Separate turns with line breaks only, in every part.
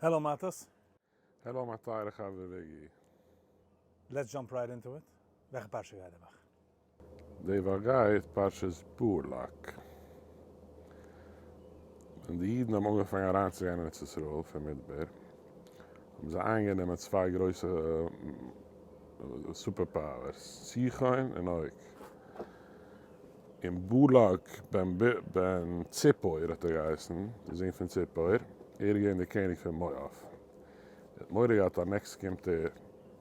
Hello מאטעס.
העלא מיין טייערע חבר וויגי.
Let's jump right into it. וועלכע פרשה גייט די וואך?
די וואך גייט פרשת בלק. ווען די אידן האבן אנגעפאנגען אריינצוגיין אין ארץ ישראל פון מדבר, האבן זיי איינגענומען צוויי גרויסע super powers, סיחון און עוג. און בלק בן ציפור האט ער געהייסן, די זון פון ציפור, ער איז געווען דער קעניג פון מואב. ער האט מורא געהאט אז next קומט ער,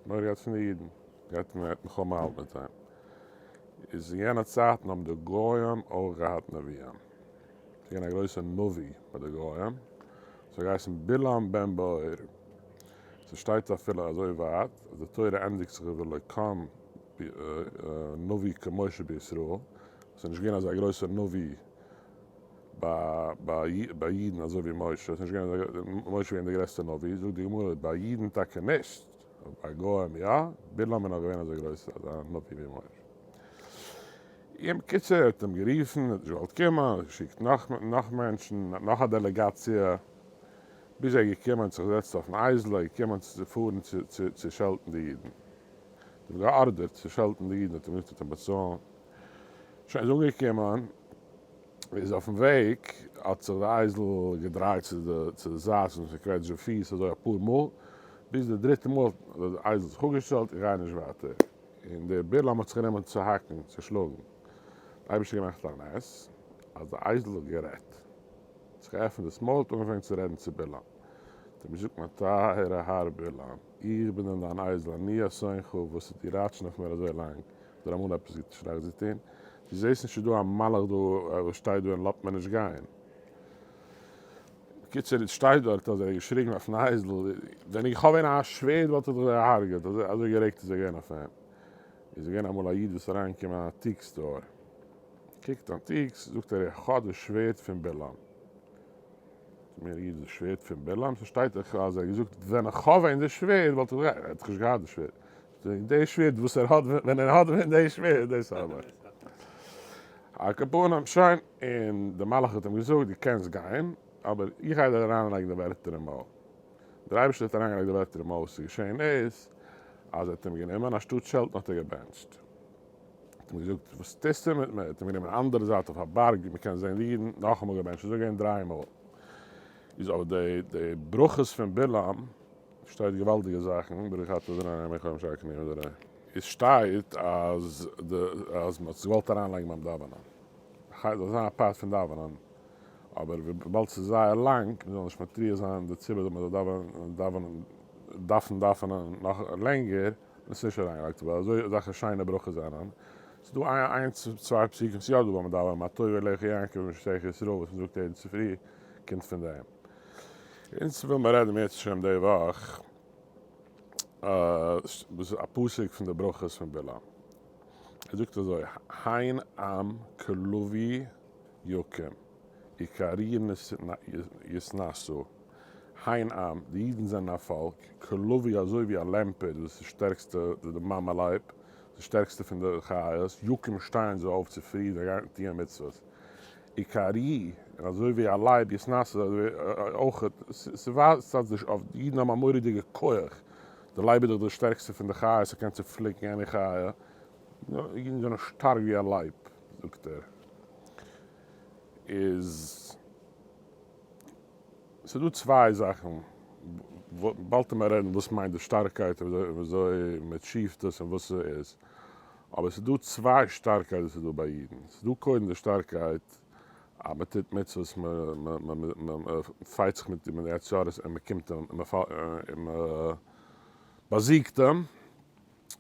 מורא געהאט פון די אידן, גייט מען מלחמה האלטן מיט אים. איז אין יענע צייטן האבן די גוים אויך געהאט נביאים. ס'איז געווען א גרויסער נביא ביי די גוים, ס'האט געהייסן בלעם בן בעור. ס'שטייט אפילו אזוי ווייט אז די תורה ענדיגט זיך ולא קם נביא כמשה בישראל, ס'איז נישט געווען אזא גרויסער נביא ביי אידן אזוי ווי משה, ס'איז נישט געווען אזא, משה איז געווען דער גרעסטער נביא, זאגט די גמרא ביי אידן טאקע נישט, אבער ביי גוים יא, בלעם איז נאך געווען אזוי גרויס אזא נביא ווי משה. און בקיצור ער האט אים גערופן, ער האט נישט געוואלט קומען, ער האט געשיקט נאך נאך מענטשן, נאך א דעלעגאציע, ביז ער איז געקומען האט זיך געזעצט אויפן אייזל, ער איז געקומען צו פארן צו צו שעלטן די אידן. האט אים געארדערט צו שעלטן די אידן, האט אים געזאגט ער וועט אים באצאלן. שוין איז אנגעקומען, איז אויפן וועג האט זיך די אייזל געדרייט צו די צו די זייט און צוקוועטשט די פיס אזוי אפאר מאל, ביז די דריטע מאל האט די אייזל זיך אפגעשטעלט, איך גיי נישט ווייטער. און דער בלעם האט זיך גענומען צו האקן, צו שלאגן. דער אייבערשטער געמאכט א נס אז די אייזל האט גערעדט. האט זיך געעפנט דאס מויל, האט אנגעפאנגען צו רעדן צו בלעם. האט אים געזאגט, מיין טייערע האר בלעם, איך בין דען דיין אייזל, אני אשונאך, וואס דו רייטשן אויף מיר אזוי לאנג? האט דיר אמאל עפעס שלעכטס געטון? דו זעסט נישט ס'איז דא א מלאך דא וואס שטייט דא און לאזט מיר נישט גיין? בקיצור, עס שטייט דארט אז ער האט געשריגן אויפן אייזל, ווען איך האב ווען א שווערד וואלט איך דיך דערהארגעט, אזוי גערעגט איז ער געווען אויף אים. איז געווען אמאל א איד וואס איז אריינגעקומען אין antique store, קוקט antiques, זאגט ער איך האב די שווערד פון בלעם. זאגט מיר איד, די שווערד פון בלעם? ס'שטייט דאך אז ער האט געזאגט ווען איך האב ווען די שווערד וואלט איך דיך, ער האט דאך נישט געהאט די שווערד. די שווערד וואס ער האט ווען ער האט ווען די שווערד, דאס האב איך. על כל פנים, שוין, און דער מלאך האט אים געזאגט, דו קענסט גיין, אבער איך גיי דיר אריינלייגן די ווערטער אין מויל. דער אייבערשטער האט אריינגעלייגט די ווערטער אין מויל, וואס איז געשען איז, אז ער האט אים גענומען, אנשטאט שעלטן האט ער געבענטשט. האט אים געזאגט, וואס טוסטו מיט מיר? האט אים גענומען אנדערע זייט אויף א בארג ווי מען קען זען די אידן, נאכאמאל געבענטשט, אזוי געווען דריי מאל. איז אבער די די ברכות פון בלעם שטייט געוואלדיגע זאכן, ברוך אתה ה' מלך העולם שהכל נהיה בדברו. עס שטייט אז די אז מען האט עס געוואלט אריינלייגן ביים דאווענען, זאל זיין א part פון דאווענען, אבער וויבאלד ס'איז זייער לאנג, מען זאל נישט מטריח זיין די ציבור מען זאל דאווענען דאווענען דארפן דאווענען נאך לענגער, האט מען עס נישט אריינגעלייגט, אבער אזוי אזעלכע שיינע ברכות זענען. ס'איז דא איינס צוויי פסוקים ס'איז יא דא ביים דאווענען, מה טובו אהליך יעקב ומשכנותיך ישראל וואס מען זאגט יעדן צופרי קומט פון דעם. אונז וויל מיר רעדן אם ירצה השם די וואך וואס איז א פסוק פון די ברכות פון בלעם. ער זאגט אזוי, הן עם כלביא יקום, וכארי יתנשא, הן עם, די אידן זענען א פאלק, כלביא אזוי ווי א לעמפערט וואס איז די שטערקסטע, די מאמע לייב, די שטערקסטע פון די חיות, יקום שטייען זיי אויף צופרי זיי גייען טוען מצוות. וכארי, און אזוי ווי א לייב יתנשא, אויך, ס'ווייזט אז די אידן האבן א מורא'דיגע כח, די לייב איז דאך די שטערקסטע פון די חיות, ס'קען צופליקן any חיה, אידן זענען שטארק ווי א לייב, זאגט ער, איז ס'דא צוויי זאכן, באלד וועט מען רעדן וואס מיינט די שטארקייט און וויאזוי מען achieve ט עס און וואס ס'איז, אבער ס'איז דא צוויי שטארקייט וואס איז דא ביי אידן, ס'איז דא קודם די שטארקייט אז מען טוט מצוות, מען fight זיך מיט די יצר הרע און מען קומט אים און מען באזיגט אים,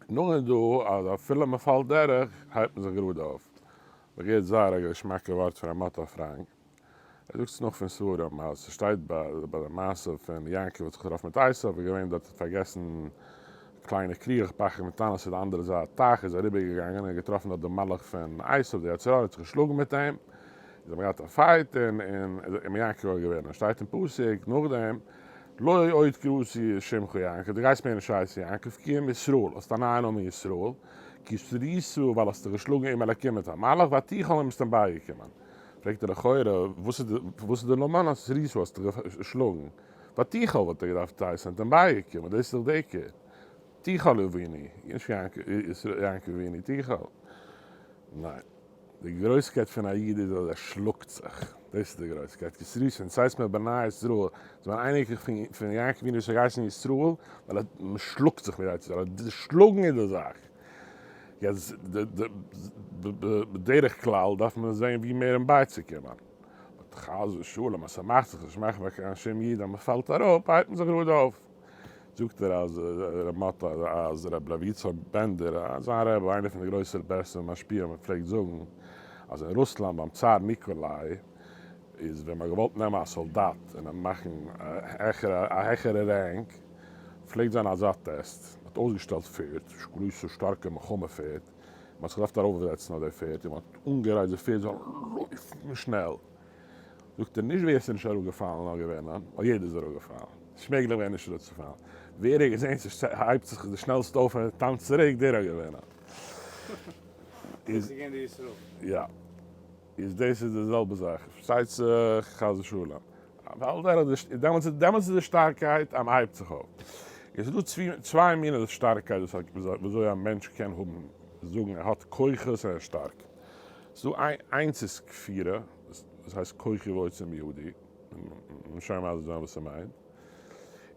נאכדעם איז דא אז אפילו מען פאלט דורך הייבט מען זיך גראד אויף, כ'האב געהערט זייער א געשמאקע ווארט פון ר' מאטא פראנק, ער זאגט עס נאך פון ספרים אז ס'שטייט ביי די מעשה פון יעקב האט זיך געטראפן מיט עשיו איז געווען דארט האט פארגעסן קליינע קריח פחד מתנת צו די אנדערע זייט טייך איז אריבער געגאנגען און געטראפן דארט די מלאך פון עשיו די יצר הרע האט זיך געשלאגן מיט אים זיי האבן געהאט א fight און און יעקב האט געוואונען שטייט אין פסוק נאכדעם לא עוד קראתי שמך יעקב דו גייסט מער נישט הייסן יעקב כי אם ישראל האסט א נייע נאמען ישראל כי שרית ווייל האסט דיך געשלאגן עם אלקים מיט א מלאך ותוכל און ביסט אים בייגעקומען. פרעגט ער לכאורה, וואס איז די נאמען אז שרית האסטו געשלאגן? ותוכל וואלט ער געדארפט הייסן, האט אים בייגעקומען, דאס איז דאך די עיקר. תוכל אבינו, נישט יעקב אבינו, תוכל. ניין. די גרויסקייט פון א איד איז אז ער שלאגט זיך. דאס איז די גרויסקייט. כסריסין, ס'הייסט מען בני ישראל, זיי זענען אייניקלעך פון יעקב אבינו וואס האט געהייסן ישראל, ווייל ער מען שלאגט זיך מיט ארץ ישראל. די שלאגן איז די זאך. יעצט בדרך כלל דארף מען זען ווי מער אים בייצוקומען. but חס ושלום אז ס'מאכט זיך נישט מאכן ביי קיין שום איד אז מ'פאלט אראפ הייבט מען זיך גראד אויף. זאגט ער אז ר' מאטל אז ר' לוי יצחק בענדער זיין רבי איינער פון די גרויסע בעסערע משפיעים פלעגט זאגן אז אין רוסלאנד ביים צאר ניקאליי איז ווען מ'האט געוואלט נעמען א סאלדאט און אים מאכן א העכערע rank פלעגט זיין אזא טעסט, מ'האט אויסגעשטעלט פערד, גרויסע שטארקע מלחמה פערד, מ'האט זיך געדארפט ארויפזעצן אויף די פערד און מ'האט אנגערייצט די פערד זאל לויפן שנעל. זאגט ער, נישט ווער ס'איז נישט אראפגעפאלן האט געוואונען, ווייל יעדער איז אראפגעפאלן, ס'נישט מעגליך ווער נישט אראפצופאלן, ווער האט געזען ס'הייבט זיך די שנעלסטע אויף און טאנצט צוריק, דער האט געוואונען.
דאס איז געווען די ישראל.
יא. איז דאס איז די זעלבע זאך, פארשטייט זיך חס ושלום. ווייל דעמאלטס איז די שטארקייט אז מ'הייבט זיך אויף. עס איז דא צוויי מיני שטארקייט וויאזוי א מענטש קען האבן, זאגן ער האט כוחות און ער איז שטארק. ס'איז דא איינס איז כפירה, דאס הייסט כוחי ועוצם ידי, מ'וועט שוין מסביר זיין וואס ס'מיינט.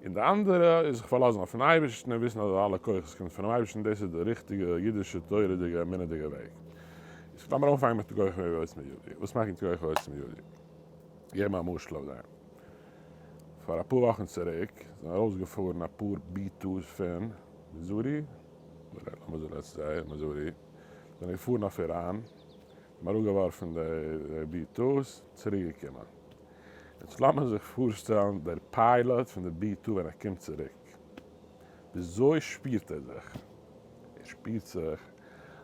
און די אנדערע איז זיך פארלאזן אויפן אייבערשטן און וויסן אז אלע כוחות קומט פונעם אייבערשטן, דאס איז די ריכטיגע אידישע תורה'דיגע אמונה'דיגע וועג. איז לאמיר אנפאנגען מיט כוחי ועוצם ידי. וואס מיינט כוחי ועוצם ידי? געבן א משל אויף דעם. פאר אפאר וואכן צוריק זענען ארויסגעפארן אפאר B-2s פון מיזורי, לאמיר זען, מיזורי, זענען געפארן אויף איראן, האבן אראפגעווארפן די B-2s, צוריק געקומען. יעצט לאמיר זיך פארשטעלן דער pilot פון די B-2 ווען ער קומט צוריק, וויאזוי שפירט ער זיך? ער שפירט זיך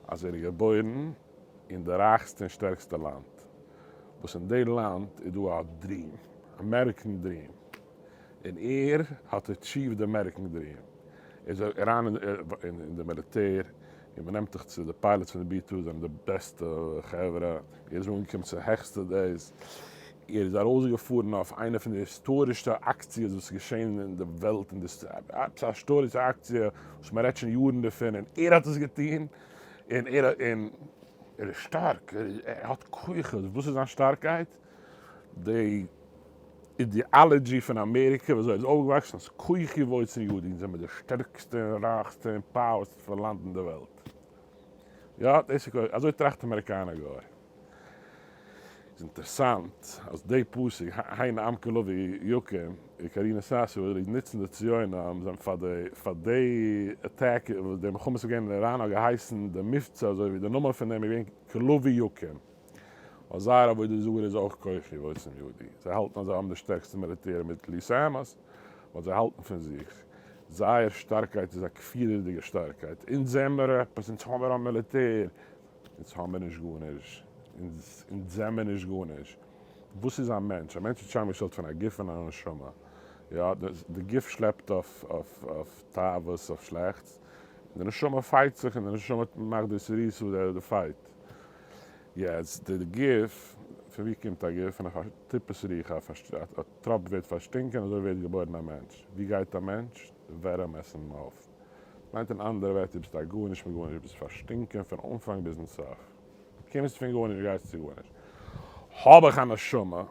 אז ער איז געבוירן אין די רייכסטע און שטערקסטע לאנד, וואס אין די לאנד איז דא א dream, American dream, און ער האט achieved די American dream, ער איז אריין אין די מיליטער, און מען נעמט דיך צו, די pilots פון די B-2 זענען די בעסטע חברה, ער איז אנגעקומען צו העכסטע days, ער איז ארויסגעפארן אויף איינע פון די היסטארישסטע אקציעס וואס איז געשען אין די וועלט, אין די, עפעס א היסטארישע אקציע וואס מען רעדט שוין יארן דערפון, און ער האט עס געטון, און ער און ער איז שטארק, ער האט כוחות, וואס איז זיין שטארקייט? די ideology פון אמעריקע ווי אזוי ער איז אויפגעוואקסן אז כוחי ועוצם ידי, אונז זעמיר די שטערקסטע און רייכסטע און powerful לאנד אין די וועלט. יא, דאס איז כח, אזוי טראכט אמעריקאנער גוי. איז אינטערסאנט אז די פסוק הן עם כלביא יקום וקרינא ששו וואס נוצן די ציונים זענען פאר די פאר די attack וואס די מלחמה איז געווען אין איראן האט געהייסן די מבצע אזוי ווי די נאמען פון דעם איז געווען כלביא יקום ווייל זייער עבודה זרה איז אויך כוחי ועוצם ידי זיי האלטן אז זיי האבן די שטערקסטע מיליטער מיט לי סאמאס ווייל זיי האלטן פון זיך זייער שטארקייט איז א כפירה'דיגע שטארקייט אונז זעמער עפעס אונז האמער א מיליטער אונז האמער נישט גארנישט, אונז זעמער נישט גארנישט. וואס איז א מענטש? א מענטש איז צוזאמגעשטעלט פון א גוף און א נשמה. יא, די גוף שלעפט אויף תאוות, אויף שלעכטס, און די נשמה fight זיך, און די נשמה מאכט די סיריעס די fight. יעצט, די גוף, פון ווי קומט א גוף? פון א טיפה סרוחה, א טראפ ווערט פארשטינקען, אזוי ווערט געבוירן א מענטש. ווי גייט א מענטש? די ווערים עסן אים אויף. מיינט אין אנדערע ווערטער ביסטו א גארנישט מיט גארנישט, ביסט פארשטינקען פון אנפאנג ביזן סוף, קומסט פון גארנישט גייסט צו גארנישט. האב איך א נשמה,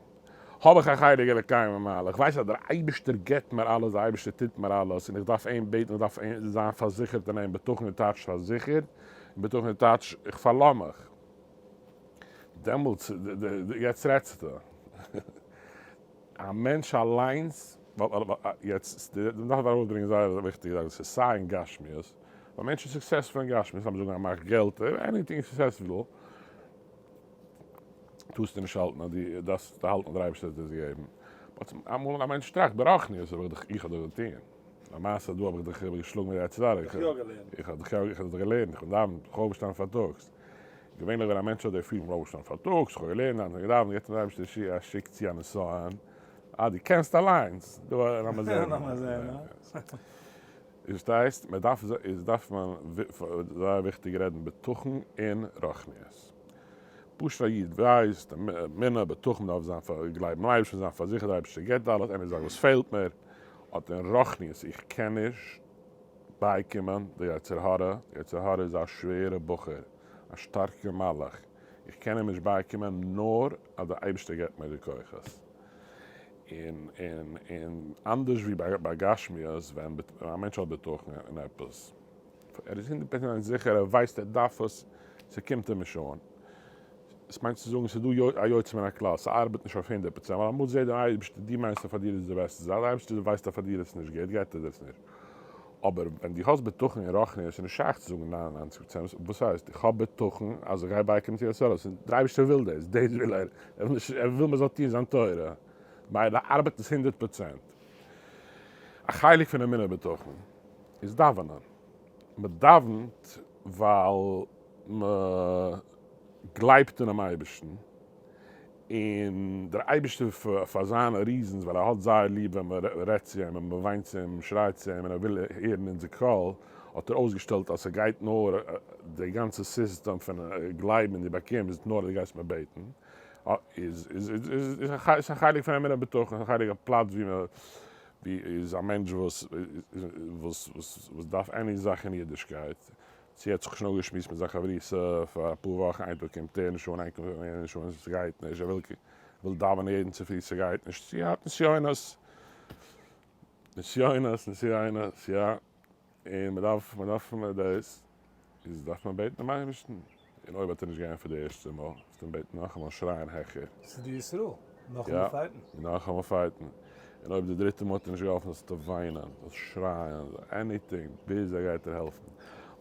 האב איך א חלק אלוקי ממעל, איך ווייס אז דער אייבערשטער געבט מיר אלעס, דער אייבערשטער טוט מיר אלעס, און איך דארף אים בעטן, איך דארף זיין פארזיכערט אין אים, בטחון איז טייטש פארזיכערט, און בטחון איז טייטש איך פארלאז מיך. דעמאלטס, יעצט רעדסטו. א מענטש אליינס, יעצט דארף איך ארויסברענגען זייער א וויכטיגע זאך, דאס איז סיי אין גשמיות, א מענטש איז successful אין גשמיות, לאמיר זאגן ער מאכט געלט, anything successful, טארסטו נישט האלטן אז דו דארפסט האלטן אז דער אייבערשטער האט דיר עס געגעבן, but אמאל א מענטש טראכט ברוחניות האב איך דאך, איך האב דאך געטון, למעשה דא האב איך דיך געשלאגן מיט די יצר הרע, איך האב דיך געלערנט, איך בין דאווענט, איך האב אויפגעשטאנען פארטאגס. געווענליך ווען א מענטש האט די פיל פון אויפשטיין פארטאגס, איך האב געלערנט היינט און געדאווענט, געבט אים דער אייבערשטער א שיק צו א נסיון, אה דו קענסט אליינס, דא לאמיר זען.
לאמיר זען, הא?
פארשטייסט? מען דארף איז דארף מען זייער וויכטיג רעדן בטחון און רוחניות. פשוט א איד ווייסט, אמונה, בטחון דארף זיין פאר גלייבן אין אייבערשטן, זיין פארזיכערט דער אייבערשטער געבט אלעס, any זאך וואס פעלט מיר. האט אין רוחניות, איך קען נישט בייקומען די יצר הרע, די יצר הרע איז א שווערע בחור, א שטארקע מלאך, איך קען אים נישט בייקומען נאר אז די אייבערשטער געבט מיר די כוחות. און און און אנדערש ווי ביי גשמיות ווען א מענטש האט בטחון אין עפעס, ער איז הונדערט פראצענט זיכער, ער ווייסט ער דארף עס, ס'קומט אים נישט אן. עס מיינט צו זאגן ס'איז דא א יוצא מן הכלל, ס'ארבעט נישט אויף 100%, ווייל אמאל זעט דער אייבערשטער דו מיינסט אז פאר דיר איז די בעסטע זאך, דער אייבערשטער ווייסט אז פאר דיר איז עס נישט גוט, געבט ער דיר עס נישט. אבער ווען דו האסט בטחון אין רוחניות איז נישט שייך צו זאגן 99%, וואס הייסט איך האב בטחון אז איך גיי בייקומען צו יסוד, דער אייבערשטער וויל דאס, דאס וויל ער, ער וויל נישט, ער וויל מען זאל טון זיין תורה, ממילא ארבעט עס 100%. א חלק פון אמונה בטחון איז דאווענען. מען דאווענט ווייל מען גלייבט אינעם אייבערשטן, און דער אייבערשטער פאר זיינע reasons, ווייל ער האט זייער ליב ווען מען רעדט צו אים און מען וויינט צו אים און שרייט צו אים און ער וויל הערן אונזער קול, האט ער אויסגעשטעלט אז ס'גייט נאר די גאנצע סיסטעם פון גלייבן און דו באקומסט נאר אז דו גייסט מיר בעטן, איז א חלק פון אמונה בטחון, א חלק א פלאץ ווי מען ווי איז א מענטש וואס וואס וואס דארף any זאך אין אידישקייט, צו ער האט זיך שוין אפגעשמועסט מיט זיין חברותא פאר אפאר וואכן, איין טאג קומט ער נישט אן, איין טאג קומט ער נישט אן, ס'גייט נישט, ער וויל דאווענען יעדן צופרי, ס'גייט נישט, צו ער האט נסיונות, נסיונות, נסיונות, יא, און מ'דארף, מ'דארף דאס, איז דארף מען בעטן דעם אייבערשטן, און אויב האט ער נישט געענטפערט די ערשטע מאל, זאלסטו אים בעטן נאכאמאל, שרייען העכער.
ס'איז די ישראל, נאכאמאל fight ן.
יא, נאכאמאל fight ן. און אויב די דריטע מאל האט ער נישט געהאלפן זאלסטו וויינען, זאלסט שרייען, anything, ביז ער גייט דיר העלפן.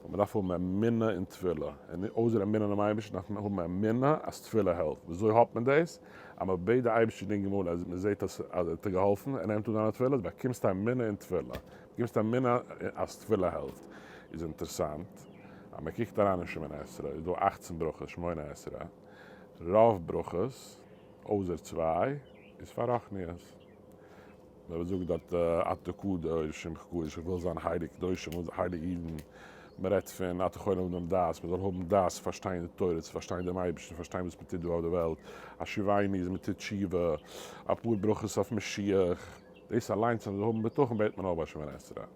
ווייל מען דארף האבן אמונה אין תפילה, און אויסער אמונה אינעם אייבערשטן דארף מען האבן אמונה אז תפילה העלפט. וויאזוי האט מען דאס? אז מען בעט די אייבערשטער דינג גמרא אז מען זעט אז ער האט דיר געהאלפן, ער נעמט אן דיינע תפילות, באקומסטו אמונה אין תפילה. באקומסט אמונה אז תפילה העלפט. איז אינטערסאנט אז מען קוקט אריין אין שמונה עשרה איז דא אכצן ברכות שמונה עשרה, רוב ברכות אויסער צוויי איז פאר רוחניות. מען זאגט דארט אתה קדוש שמך קדוש, איך וויל זיין הייליג קדושים, איך וויל הייליגע אידן, מען רעדט פון אתה חונן לאדם דעת, מען זאל האבן דעת צו פארשטיין די תורה, צו פארשטיין דעם אייבערשטן, פארשטיין וואס מען טוט דא אויף די וועלט, השיבנו איז מען טוט תשובה, אפאר ברכות אויף משיח, דאס אליינס אז מען זאל האבן בטחון בעט מען אויך ביי שמונה עשרה. מען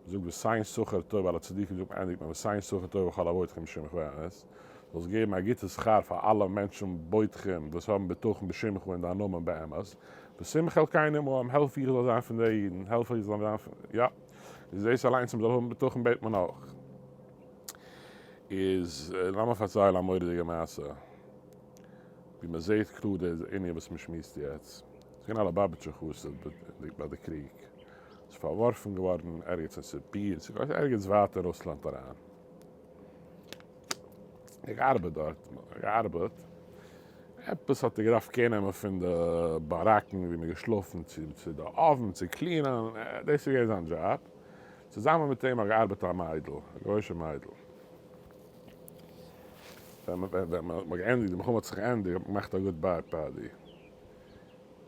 זאגט ותן שכר טוב על הצדיקים זאגט מען ענדיגט מען ותן שכר טוב לכל הבוטחים בשמך באמת, זאלסט געבן א גוטע שכר פאר אלע מענטשן בוטחים וואס האבן בטחון בשמך אין דיין נאמען באמת, ושים חלקנו עמהם, העלף איך זאל זיין פון די אידן, העלף איך זאל זיין פון, יא, איז דאס אליינס אז מען זאל האבן בטחון בעט מען אויך. איז לאמיר פארציילן א מורא'דיגע מעשה, ווי מען זעט קלאר די ענין וואס מען שמועסט יעצט. ס'איז געווען א ליובאוויטשער חסיד ביי די קריג. איז פארווארפן געווארן ערגעץ אין סיביר, ערגעץ ווייט אין רוסלאנד אריין. ער האט געארבעט דארט, געארבעט, עפעס האט ער געדארפט care נעמען פון די באראקן ווי מען געשלאפן, צו צו די אויוון, צו clean ען, דאס איז געווען זיין דזשאב. צוזאמען מיט אים האט געארבעט א מיידל, א גוי'אישע מיידל. ווען מען האט געענדיגט, די מלחמה האט זיך געענדיגט, האט מען געמאכט א goodbye party.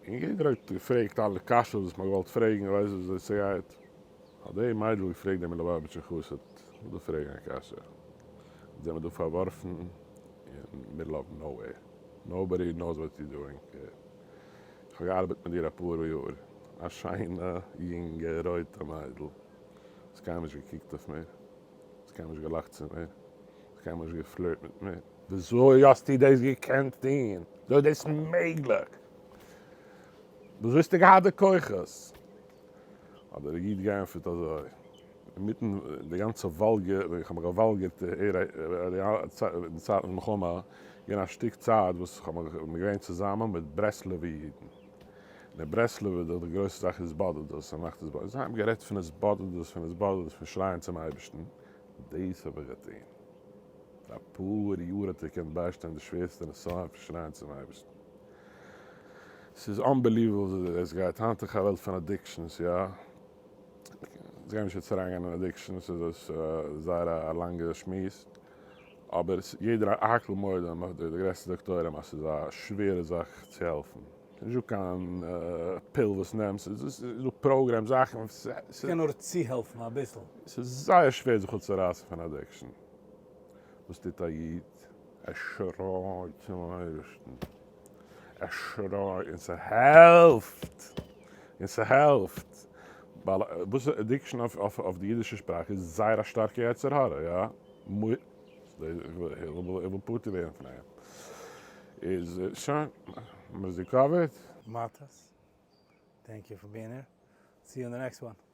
און יעדער האט געפרעגט אלע קשיות וואס מ'האט געוואלט פרעגן, ווייסט וויאזוי ס'גייט. האט די מיידל געפרעגט דעם ליובאוויטשער חסיד, כ'וויל דיר פרעגן א קשיא, אונז זעמיר דא פארווארפן אין middle of nowhere, nobody knows what you doing here, איך האב געארבעט מיט דיר אפאר יאר, א שיינע יונגע רויטע מיידל, האסט קיינמאל נישט געקוקט אויף מיר, האסט קיינמאל נישט געלאכט צו מיר, האסט קיינמאל נישט גע flirt מיט מיר, וויאזוי האסטו דאס געקענט טון? וויאזוי איז דאס מעגליך? וויאזוי האסטו געהאט די כוחות? האט דער איד געענטפערט אזוי, אינמיטן די גאנצע וואלגער, ווען איך האב מיך געוואלגערט אין צייט פון מלחמה, געווען א שטיק צייט וואס איך האב מיך געווען צוזאמען מיט ברסלב'ע אידן. און אין ברסלב איז דאך די גרויסע זאך התבודדות, מען מאכט התבודדות. זיי האבן גערעדט פון התבודדות, פון התבודדות, פון שרייען צום אייבערשטן. דאס האב איך געטון. פאר אפאר יאר האט ער געקענט ביישטיין די שווערסטע נסיון פון שרייען צום אייבערשטן. ס'איז unbelievable וויאזוי דאס גייט, היינט איז א וועלט פון addictions, יא. אונז גייען נישט יעצט אריינגיין אין addictions, ס'איז זייער א לאנגע שמועס, אבער יעדער הכל מודים, די גרעסטע דאקטוירים, אז ס'איז א שווערע זאך צו העלפן. ס'איז נישטא קיין פיל וואס נעמסט, ס'איז דא program זאכן.
ס'קען נאר צוהעלפן אביסל.
ס'איז זייער שווער זיך אפצורייסן פון addiction. וואס טוט א איד? ער שרייט צום אייבערשטן, ער שרייט און ס'העלפט! און ס'העלפט! ווייל וואס addiction אויף די אידישע שפראך איז זייער א שטארקע יצר הרע, יא? איך וויל פטור ווערן פון אים. איז שוין, מ'איז recovered.
מאטעס, thank you for being here. See you in the next one.